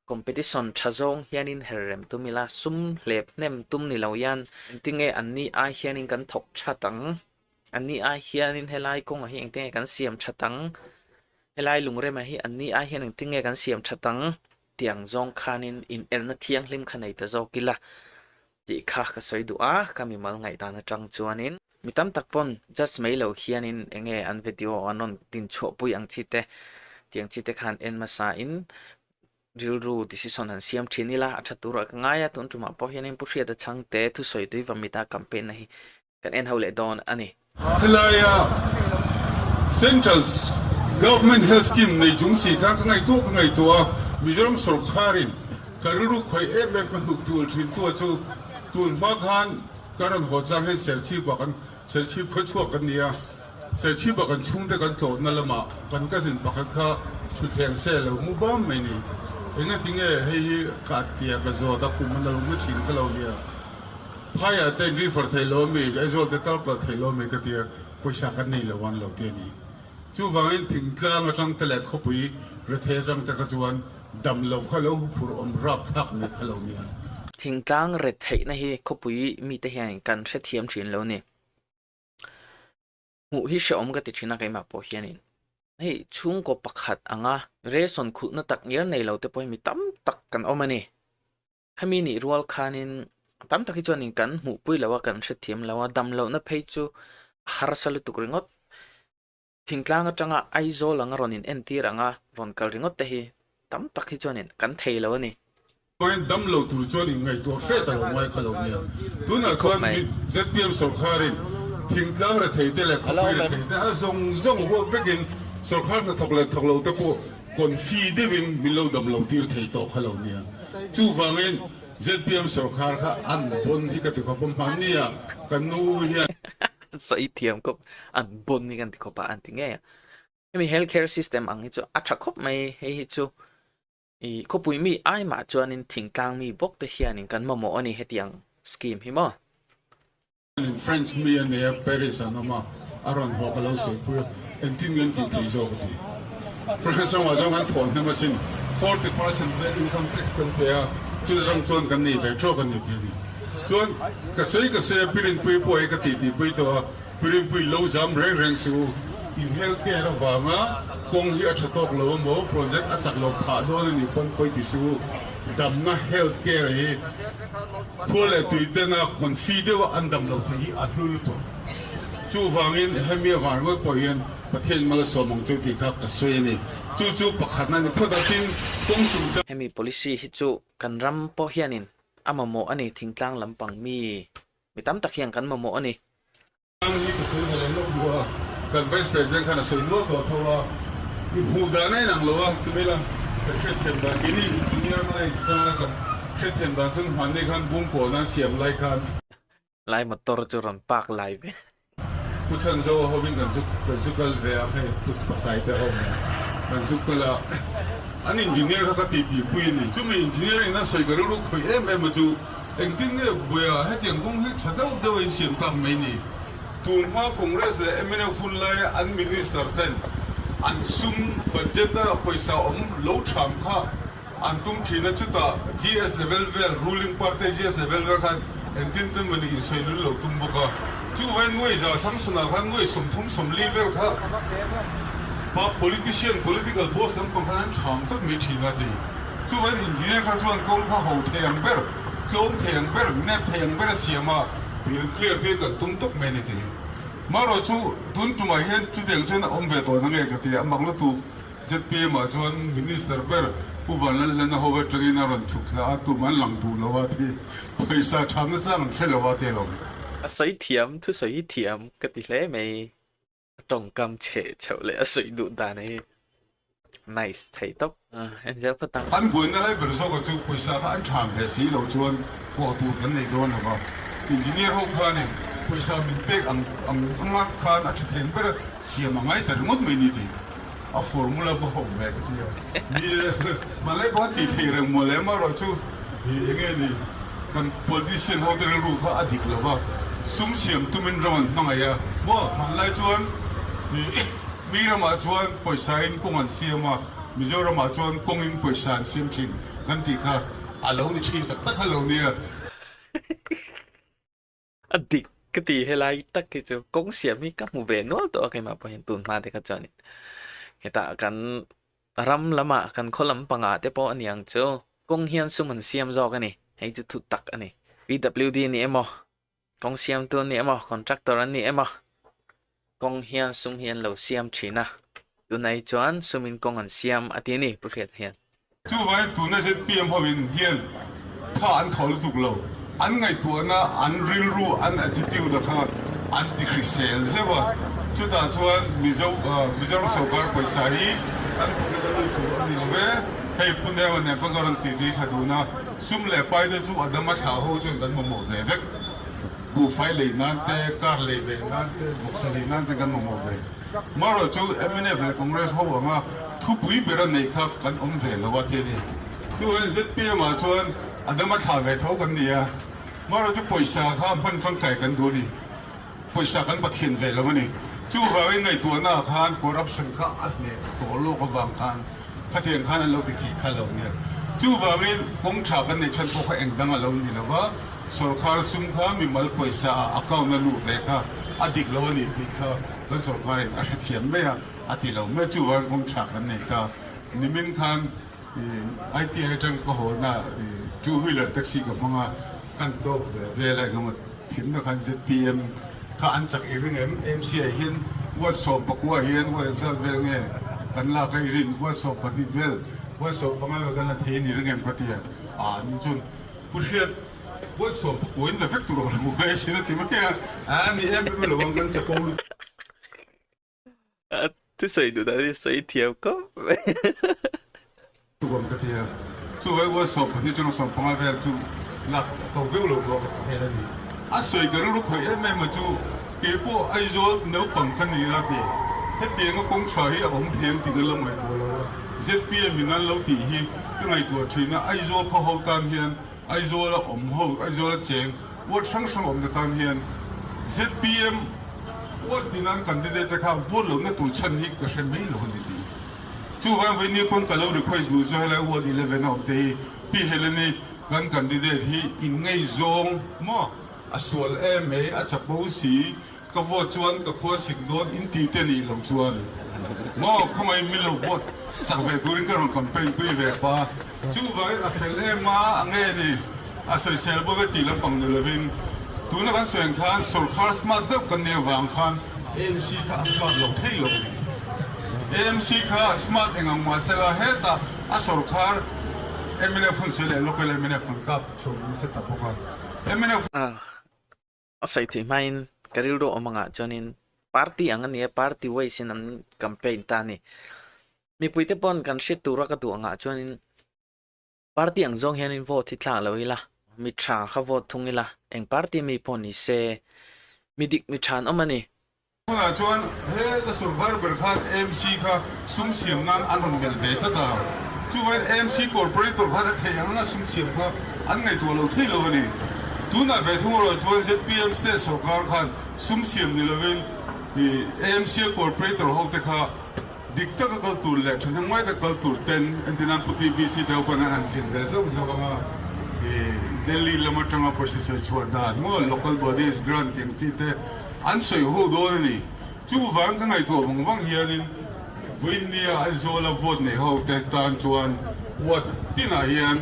Competition tha zawng hianin her rem tum ila, sum hlep hnem tum ni lo hian engtinge anni ai hianin kan thawk that ang, anni ai hianin helai kawngah hi engtinge kan siam that ang, helai lungremah hi anni ai hian engtinge kan siam that ang tiang zawng khanin inelna thianghlim kha nei ta zawk ila tih kha ka sawi duh a, ka mimal ngaihdan atang chuanin. Mi tam tak pawn just mai lo hianin enge an video an rawn dinchhuahpui ang chi te tiang chi te khan en hmasa in rilru decision han siam thin ila a tha turah ka ngai a, tun tumah pawh hianin Pu Hriata Chhangte thusawi tui vamita campaign na hi kan en ho leh dawn a ni. Helaia Central Government Health Scheme nei chung si khan ka ngaihtuah ka ngaihtuah a, Mizoram sawrkharin ka rilru khawih em em ka hnuk tul thin tu a chu tun hma khan ka rawn haw chang hian Serchhip ah kan Serchhip khawchhuak kan ni a, Serchhip ah kan chhungte kan tlawhna lamah kan cousin pakhat kha thutthleng se lo mu bam mai ni. Engatinge hei hi ka tia ka zawt a kum a na lo na thin ka lo nia. Phaiah te river theih lo ami, Aizawl te tal kal theih lo ami ka tia, pawisa kan nei lo an lo ti a ni. Chuvangin thingtlang atang te leh khawpui rethei atang te kha chuan dam lo kha lo huphurh awm rap thlak mai kha lo nia. Thingtlang retheihna hi khawpui mite hian kan hrethiam thin lo ni. Hmuh hi hrehawm ka ti thin a keimah pawh hianin hei chhungkaw pakhat anga ration khulhna tak ngial nei lo te pawh hi mi tam tak kan awm a ni. Khami nih rual khanin tam tak hi chuanin kan hmuhpui lo a, kan hrethiam lo a, dam lohna phei chu a harsa lutuk ringawt. Thingtlang atanga Aizawl anga rawn in entir anga rawn kal ringawt te hi tam tak hi chuanin kan thei lo a ni. Chuan dam lo tur chuan in ngaihtuah fe ta lo ngai kha lo nia. Tunah chuan zpm sawrkharin thingtlang rethei te leh khawpui rethei te a zawng zawng huap vekin sawrkhar hnathawk leh thawk lo te pawh confi deuhin min lo dam lo tir thei tawh kha lo nia. Chuvangin zpm sawrkhar kha an bon hi ka ti khawp a, hmanni ah ka nu hian. Sawi thiam khawp an bon hi kan ti khawp a an ti ngei a. Hemi health care system ang hi chu a tha khawp mai hei hi chu. I khawpui mi ai mah chuanin thingtlang mi bawk te hianin kan mamawh a ni hetiang scheme hi maw? In French mi a nei a, Paris an awm a, a rawn haw ka lo sawi pui a, engtin nge an tih theih zawk a ti. France ramah chuan kan thawh hnem asin, 40% vel income tax kan pe a, chu ram chuan kan nei ve tawk a ni tih a ni. Chuan ka sawi ka sawi a, Pirinpui pawh hi ka titi pui tawh a, Pirinpui lo zam reng reng suh u, in health care avanga kawng hi a tha tawk lo emaw project a chak lo phah dawn a nih pawn pawi ti suh u, damna health care hi khua leh tui tena confi deuha an dam lo thei hi a hlu lutuk. Chuvangin hemi avang ringawt pawh hian Pathian mal a sawm ang chu tih kha ka sawi a ni. Chu chu pakhatna ni phawt a, tin kawng chungchang. Hemi policy hi chu kan ram pawh hianin a mamawh a ni, thingtlang lampang mi Mi tam tak hian kan mamawh a ni. Ang hi ka sawi ve leh lawk duh a, kan Vice President khan a sawi nual tawh tho a, i hmuh dan a inang lo a, tumila kan hriatthiam dan keini engineer hmana intang a kan hriatthiam dan chuan hmanni khan bungkawn an siam lai khan. Lai motor chu rawn park lai ve. Pu Chhanzo hovin kan zu kan zu kal ve a, hei Pu Pasai te ho nen kan zu kal a, an engineer kha ka titi pui a ni. Chumi engineer in a sawi ka rilru khawih em em a chu engtin nge buaia hetiang kawng hi tha deuh deuh a insiam tak mai ni. Tun hma Congress leh mnf hun laia an minister ten an sum budget a pawisa awm lo tham kha An tum thin a, chutah GS level vel, ruling party GS level vel khan engtin tin mawni insawi lul lo tum bawk a. Chu vai nuai za Samson-ah khan nuai 30 40 vel kha pa politician, political boss lampang khan an tham tlat mai thin a ti. Chu vai engineer kha chuan kawng kha ho thei ang ber, tlawm thei ang ber, nep thei ang ber a siam a, bill clear tir kan tum tawp mai a ni ti. Marawh chu tun tumah hian chutiang chuan a awm ve tawh na nge ka ti a, a mak lutuk. Zpm ah chuan Minister ber Pu Vanlalhlana ho atangin a rawn chhuk thla a, tum an lang duh lo a ti. Pawisa thamna chang an hre lo a ti alawm. A sawi thiam, thusawi hi thiam ka ti hle mai. A tawngkam chhe chhoh leh a sawi duh dan hi nice thei tawp. En zel phawt ang. An buaina lai ber zawkah chu pawisa kha an tham ve si lo chuan kawh tur kan nei dawn lo va. Engineer ho khanin pawisa min pek ang ang anga khan a tha theng ber a siam a ngai ta ringawt mai ni tih. A formula va ho ve ka ti a. Ni e, Malay pawh a tih theih reng maw le, amaherawhchu hi enge ni, kan politician ho te rilru kha a dik lo va, sum siam tumin ram an hmangaih a, maw hmanlai chuan hi mi ramah chuan pawisa in kawng an siam a, Mizoramah chuan kawngin pawisa an siam thin. kan tih kha a lo ni thin tak tak a lo nia. A dik ka ti helai tak hi chu kawng siam hi ka hmu ve nual tawh a keimah pawh hian tun hma te kha chuanin hetah kan ram lamah kan khaw lam pangah te pawh a ni ang chu kawng hian sum an siam zawk a ni hei chu thu tak a ni PWD a ni emaw kawng siamtu an ni emaw contractor an ni emaw kawng hian sum hi an lo siam thin a tunai chuan sumin kawng an siam a ti a ni Pu Hriata hian. Chuvangin tuna zpm hovin hian tha an thaw lutuk lo, an ngaihtuahna, an rilru, an attitude a kha an ti hrisel zeuh a, chutah chuan Mizo Mizoram sorkar pawisa hi kan pocket a lut tur a ni lo ve, hei Pu Neo nen pawn ka rawn tih tih thla dun a, sum leh pai te chu a dam a thlah ho chuan kan mamawh ve vek, buhfai lei nan te, car lei ve nan te, vawksa lei nan te kan mamawh ve. Marawh chu mnf leh Congress ho anga thupui ber a neih kha kan awm ve lo a ti a ni. Chuan zpm ah chuan a dam a thlah ve tho kan ni a, marawh chu pawisa kha hman tangkai kan duh a ni, pawisa kan Pathian ve lo a ni. Chuvangin ngaihtuahna ah khan corruption kha a hneh tawh lawk avang khan khatiang khan an lo ti thei kha lo nia. Chuvangin kawng tha kan neih chhan pawh kha eng dang a lo ni lo va, Sorkar sum kha mimal pawisa ah account a luh ve kha a dik lo a ni tih kha kan sorkarin a hrethiam mai a, a ti lo mai. Chuvangin kawng tha kan nei ta. Nimin khan ITI atang ka haw na two wheeler taxi ka hmang a, kan tawk ve vel a engemaw thimna khan zpm kha an chak i ring em? AMC ah hian ward 14 hian ward engzat vel nge kan lak a i rin? Ward 12 vel, ward 15 vel kan la thei a ni ring em ka ti a, aa ni chuan Pu Hriat, Buai suam pu puain la vek tur awm lo mai asin a ti mai a, a ni em em lo ang kan chapo lutuk. A thusawi duh dan hi sawi thiam khawp mai. Tuk awm ka ti a, chu vai Buai suam pahnih atanga 15 vel chu lak a to viau lo tur a ka ti hmel a ni. A sawi ka rilru khawih em em a chu keipawh Aizawl naupang ka ni a ti, hetianga kawng tha hi a awm thei ang tih ka la ngaihtuah lo a, zpm in an lo tih hi Ka ngaihtuah thin a, Aizawl khaw ho tan hian, Aizawl a awm ho, Aizawl a cheng ward hrang hrang awmna tan hian zpm ward tin an candidate te kha vote lohna tur chhan hi ka hre mai lo a ni tih. Chuvang vawinia pawn ka lo request duh chu helai ward 11 a awm te hi Pi Heleni kan candidate hi in ngaihzawng maw a sual em mai, a chapo si, Ka vote chuan ka khua sik dawn in ti te nih loh chuan maw khawngaih min lo vote sak ve turin ka rawn campaign pui ve pa. Chuvangin a fel em a, a nge ni a sawisel bawk e tih lampang ni lovin tuna kan sawi ang khan sorkar smart deuh kan nih avang khan AMC kha a smart lo thei lo a ni. AMC kha smart eng ang mahsela hetah a sorkar mnf hun sawi leh local mnf kan kap chho nasa ta bawk a. Mnf. A sawi theih hmain ka rilru awm angah chuanin party ang a ni a, party ways in an campaign ta a ni. Mipuite pawn kan hriat tura ka duh angah chuanin party ang zawng hianin vote hi tlak lo ila, mi tha kha vote thung ila, eng party mi pawh ni se, mi dik mi tha an awm a ni. Tunah chuan heta sorkar ber khan AMC kha sum siam nan an rawn melh ve tlat a, chuvangin AMC corporator khan a theih ang anga sum siam kha an ngaihtuah lo thei lo a ni. Tunah ve thung erawh chuan zpm state sorkar khan sum siam ni lovin AMC corporator hote kha dik taka kal tur leh thahnemngai taka kal tur ten entirnan Pu TBC te ho pawn an han zin ve zauh zauh ang a, Delhi lam atanga pawisa sawi chhuah dan maw local bodies grant tih ang chi te An sawi ho dawn a ni. Chuvang ka ngaihtuah vang vang hianin Vawinia Aizawla vote nei ho te tan chuan ward tinah hian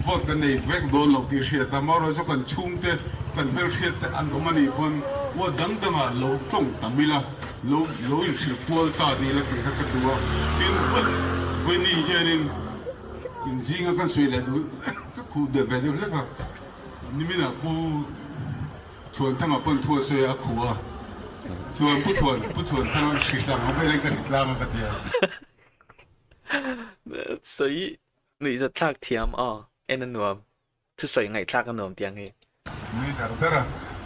vote kan nei vek dawn lo tih hriat a, amaherawhchu chu kan chhungte, kan hmelhriat te an awm a nih pawn ward dang dangah lo tawng tam ila, lo lo inhrilh kual ta ni ila tih kha ka duh a. Tin, Vawiini hianin inzinga kan sawi leh duh ka khuh deuh ve deuh hlek a, niminah Pu. Chhuanthanga pawn thu a sawi a, a khuh a. Chuan Pu Chhuan, Pu Chhuanthanga hritlang ang velin ka hritlang a ka ti a. Sawi nuihzat thlak thiam aw, en a nuam. Thusawi ngaihthlak a nuam tiang hi. Nui dar dar a.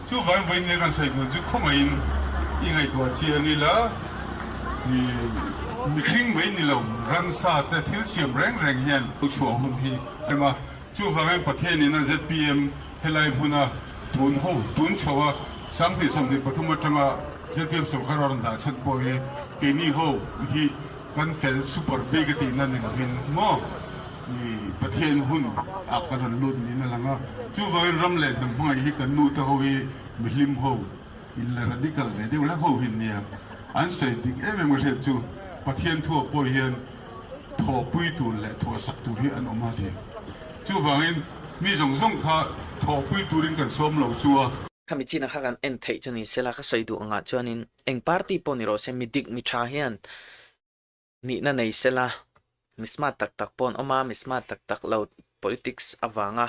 Chuvang vawiin nia kan sawi tur chu khawngaihin i ngaihtuah chiang ila, i mihring mai ni lo, ransa te thil siam reng reng hian chhuah hun hi a rem a. Chuvangin Pathianin a zpm helai hmuna tun ho tun chho a, 2023 atanga zpm sorkar a rawn dah chhan pawh hi keini ho hi kan fel super bik a tihna ni lovin maw? Pathian hun ah kan rawn lut niin a lang a. Chuvangin ram leh hnam hmangaih hi kan nu te ho hi mihlim ho in la radical ve deuh hlek ho hi an nia. An sawi dik em em ka hriat chu Pathian thuah pawh hian thawhpui tur leh thawhsak tur hi an awm a ti. Chuvangin mi zawng zawng kha thawhpui turin kan sawm lo chu a. Khami chin a kha kan en theih chu ni sela ka sawi duh angah chuanin eng party pawh ni rawh se mi dik mi tha hian nihna nei sela mi smart tak tak pawh an awm a, mi smart tak tak lo politics avanga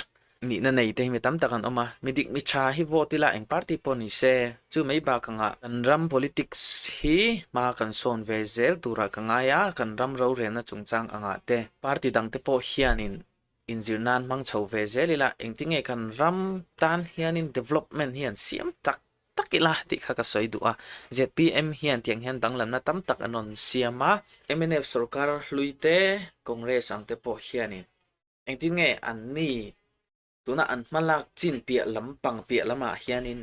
nihna nei te hi mi tam tak an awm a, mi dik mi tha hi vote ila eng party pawh ni se chu mai bak angah kan ram politics hi hma kan sawn ve zel turah ka ngai a, kan ram rorelna chungchang angah te party dang te pawh hianin inzir nan hmang chho ve zel ila engtinge kan ram tan hianin development hi an siam tak tak ila tih kha ka sawi duh a. Zpm hian tiang hian danglamna tam tak an rawn siam a. Mnf sorkar hlui te, Congress ang te pawh hianin engtin nge an ni tuna an hmalak chin piah lam pang piah lamah hianin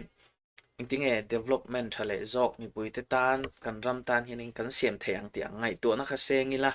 engtin nge development tha leh zawk mipui te tan kan ram tan hianin kan siam thei ang tih ang ngaihtuahna kha seng ila.